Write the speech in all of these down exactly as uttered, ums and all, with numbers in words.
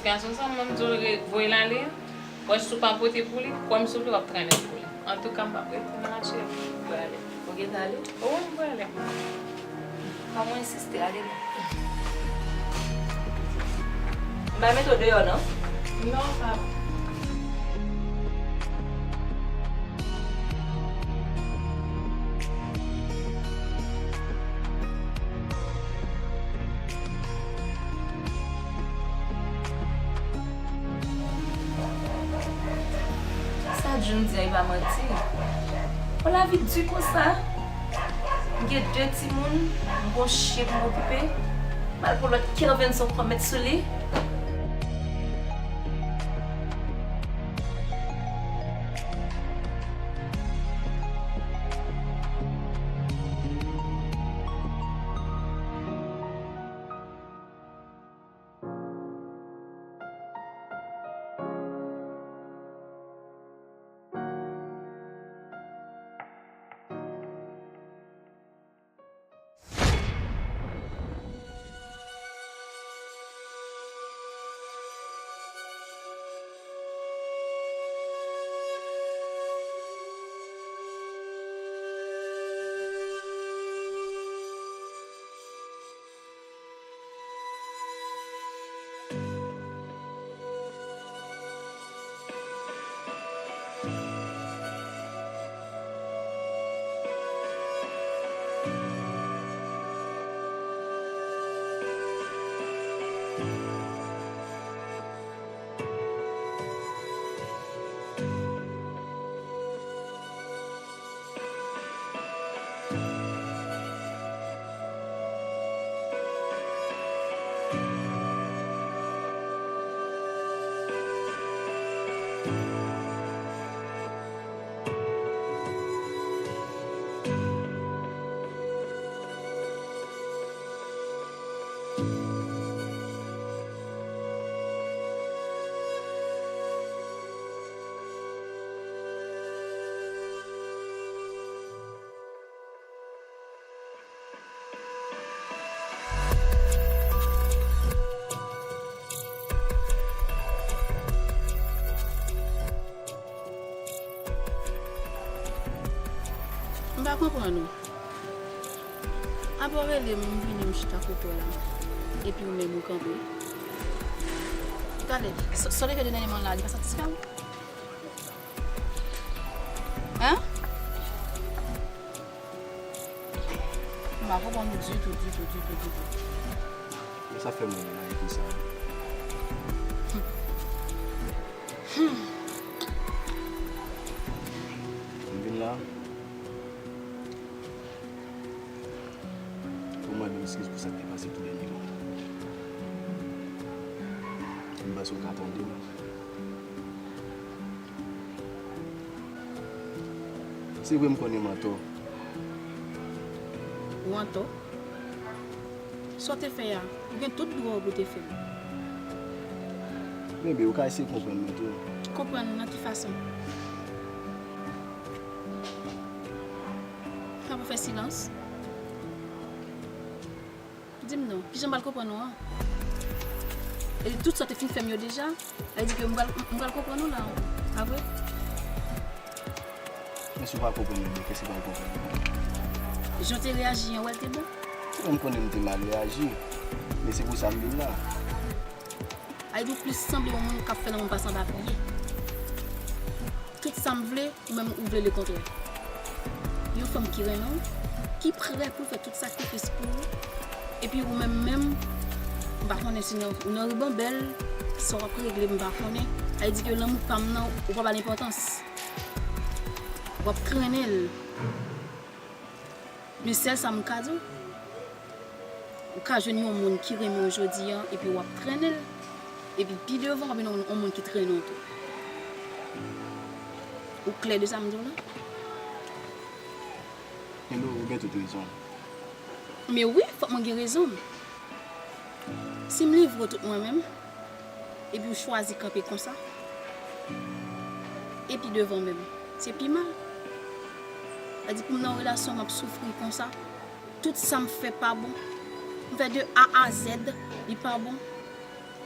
Gason sa, mwen m di w re- voye l ale, wè si w pa pote pou li, kwè m souple w ap trennen pou li. Antouka, m p ap rete nan mache. Ou pral ale? Ou gentan ale? Wi, m pral ale. Pa mwen ensiste, ale non. M pa mete w deyò non. Non, pa. Sa June di a, e pa manti. Bon, lavi di konsa. M gen de timoun, m gon chen pou m okipe. M al pran lòt Kervens ankò met sou li. M pa konprann ou. Apre w rele m, m vini, m chita kote w la. Epi ou menm ou kanpe. Gade, sa w te fè dènyèman la, li pa satisfè w? Hein? M pa konprann ou ditou, ditou, ditou, ditou. Men sa fè m renmen mayi konsa. M vin la pou mande w eskiz pou sa k te pase tou dènyèman. M panse w ka tande m. Se vre m konnen m antò. Ou antò? Sa w te fè a, ou gen tout dwa w pou te fè l. Bebe, ou ka eseye konprann mwen tou. Konprann nan ki fason? Sa pou fè silans? Di m non, kijan m pral konprann ou an? E tout sa w te fin fè m yo deja, sa vle di ke m pral, m pral konprann ou la, pa vre? Men si w pa konprann mwen byen, kiyès ki pral konprann mwen? Jan w te reyaji an, w wè l te bon? Mwen, m konnen m te mal reyaji, men se pou sa m vin la. Sa vle di w plis sanble yon moun k ap fè lanmou pase anba pye. Tout sa m vle, ou menm ou vle lekontrè. Yon fanm ki renmen w, ki prè pou l fè tout sakrifis pou ou, epi ou menm menm, m pa konnen si nan, ou nan ribanbèl, sa w ap regle, m pa konnen. Sa vle di ke lanmou pa m nan, ou pa ba l enpòtans. W ap trennen l. Men sèl sa m ka di w, ou ka jwenn yon moun ki renmen w jodi a, epi w ap trennen l, epi pi devan, w ap jwenn yon, yon moun ki trennen w tou. Ou klè de sa m di w la? Hello, ou gen tout rezon. Men wi, fòk mwen gen rezon m. Si m livre w tout mwen menm, epi w chwazi kanpe konsa, epi devan menm, se pi mal. Sa di pou m nan yon relasyon, m ap soufri konsa, tout sa m fè pa bon. M fè de A a Z, li pa bon.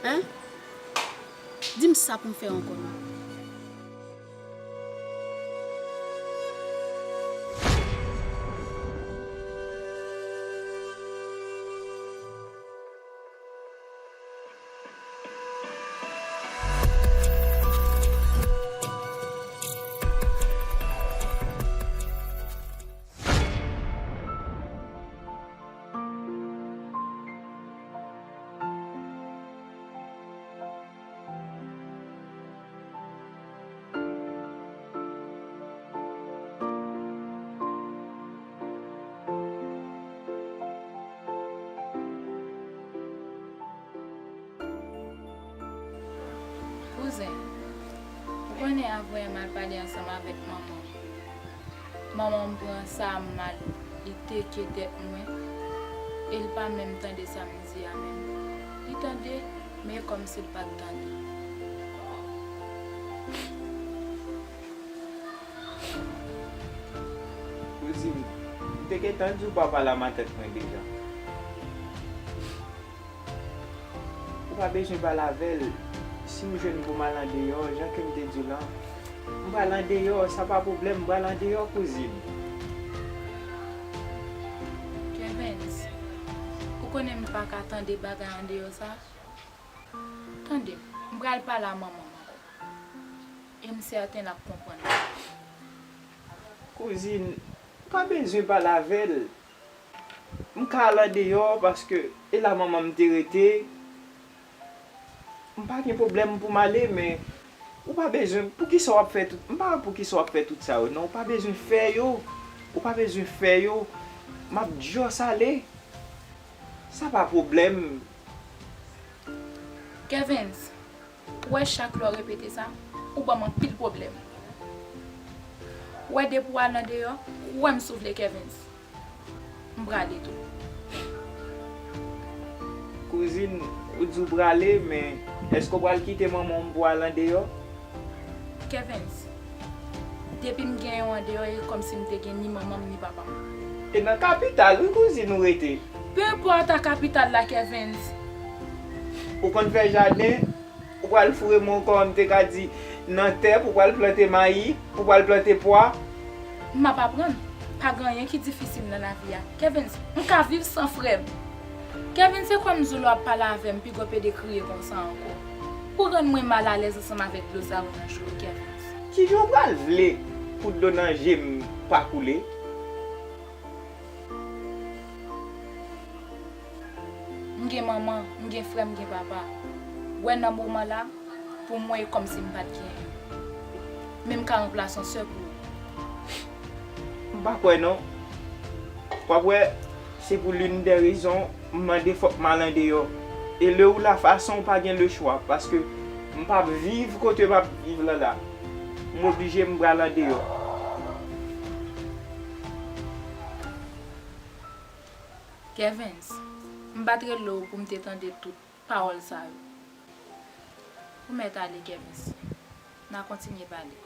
Hein? Di m sa pou m fè ankò non. Kouzen, ou konnen avanyè m al pale ansanm avèk manman m. Manman m pran sa mal, li teke tèt mwen, e l pa menm tande sa m di a menm. Li tande, men kòmsi l pa t tande. Kouzin, m te gentan di w pa pale a matant mwen deja. Ou pa bezwen pale avè l. Si w jwenn pou m al andeyò, jan ke m te di w lan, m pral andeyò, sa pa pwoblèm, m pral andeyò, kouzin. Kevens, ou konnen m pa ka tande bagay andeyò sa. Tande m, m pral pale a manman m ankò. E m sèten l ap konprann. Kouzin, ou pa bezwen pale avè l. M ka al andeyò paske e la manman m te rete. M pa gen pwoblèm pou m ale, men ou pa bezwen, poukisa w ap fè tout, m pa wè poukisa w ap fè tout sa yo, non, ou pa bezwen fè yo, ou pa bezwen fè yo, m ap just ale, sa pa pwoblèm. Kevens, ou wè chak lè w repete sa, ou ban m anpil pwoblèm. Ou wè depi w al andeyò, ou wè m soufle Kevens. M prale tou. Kouzin, ou di w prale, men èske w pral kite manman w pou w al andeyò? Kevens, depi m genyen w andeyò, e kòmsi m te gen ni manman m ni papa m. E nan kapital, wi, kouzin, ou rete. Pe enpòt a kapital la, Kevens. Ou konn fè jaden? Ou pral foure men w kòman m te ka di nan tè pou w pral plante mayi, pou w pral plante pwa. M ap aprann. Pa gen anyen ki difisil nan lavi a. Kevens, m ka viv san frè m. Kevens, se kwè m di w lè w ap pale avè m, piga w pede kriye konsa ankò. Ou rann mwen malalèz ansanm avèk dlo sa yo nan je w, Kevens. Kijan w pral vle pou dlo nan je m pa koule? M gen manman, m gen frè, m gen papa. Wè nan moman la, pou mwen, e kòmsi m pa t genyen. Men m ka ranplase yon sè pou ou. M pa kwè non. W ap wè, se pou l'une des raisons m mande fòk m al andeyò. E le ou la fason ou pa gen le chwa, paske m p ap viv kote m ap viv lan la. M oblije m pral andeyò. Kevens, m pa t rele w pou m te tande tout pawòl sa yo. Ou mèt ale, Kevens. N a kontinye pale.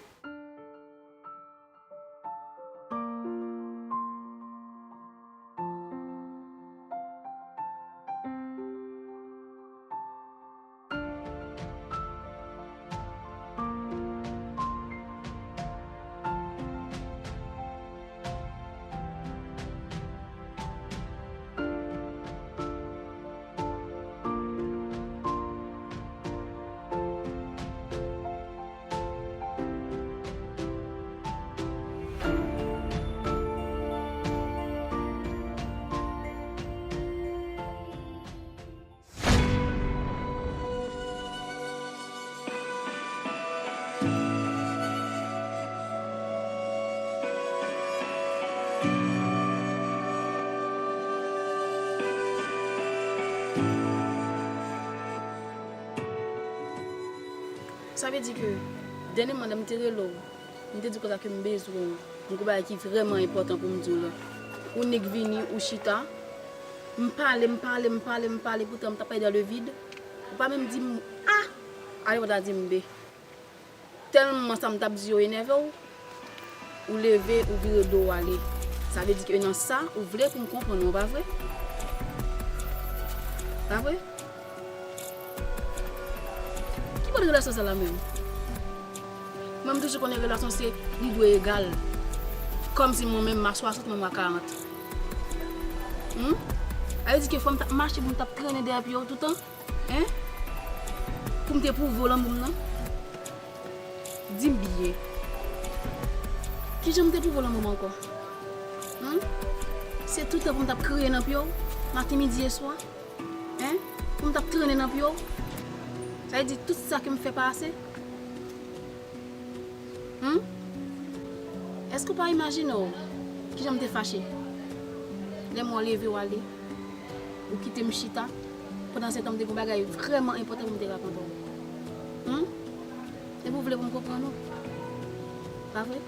Sa vle di ke dènyèman lè m te rele w, m te di w konsa ke m bezwen w. M gen yon bagay ki vrèman enpòtan pou m di w la. Ou nik vini, ou chita. M pale, m pale, m pale, m pale, poutan m t ap pale dans le vide. Ou pa menm di m A, ale w pa ta di m B. Tèlman sa m t ap di yo enève w, ou leve, ou vire do w ale. Sa vle di ke nan sa, ou vle pou m konprann ou, pa vre? Pa vre? Ki Ki bòl relasyon sa la menm? Mwen, m toujou konnen relasyon se li dwe egal. Kòmsi mwen menm m a swasant, mwen m a karant. Hmm? Sa vle di ke fò m t ap mache pou m t ap trennen dèyè pye w toutan? Hein? Pou m te pwouve w lanmou m nan? Di m byen. Kijan m te pwouve w lanmou m ankò? Hmm? Se toutan pou m t ap kriye nan pye w, maten, midi e swa? Hein? Pou m t ap trennen nan pye w? Sa vle di tout sa ke m fè pa ase? Hmm? Èske w pa imajine w kijan m te fache? Lè m wè w leve w ale, ou kite m chita, pandan se tan m te gen yon bagay vrèman enpòtan pou m te rakonte w. Hmm? Epi w vle pou m konprann ou? Pa vre?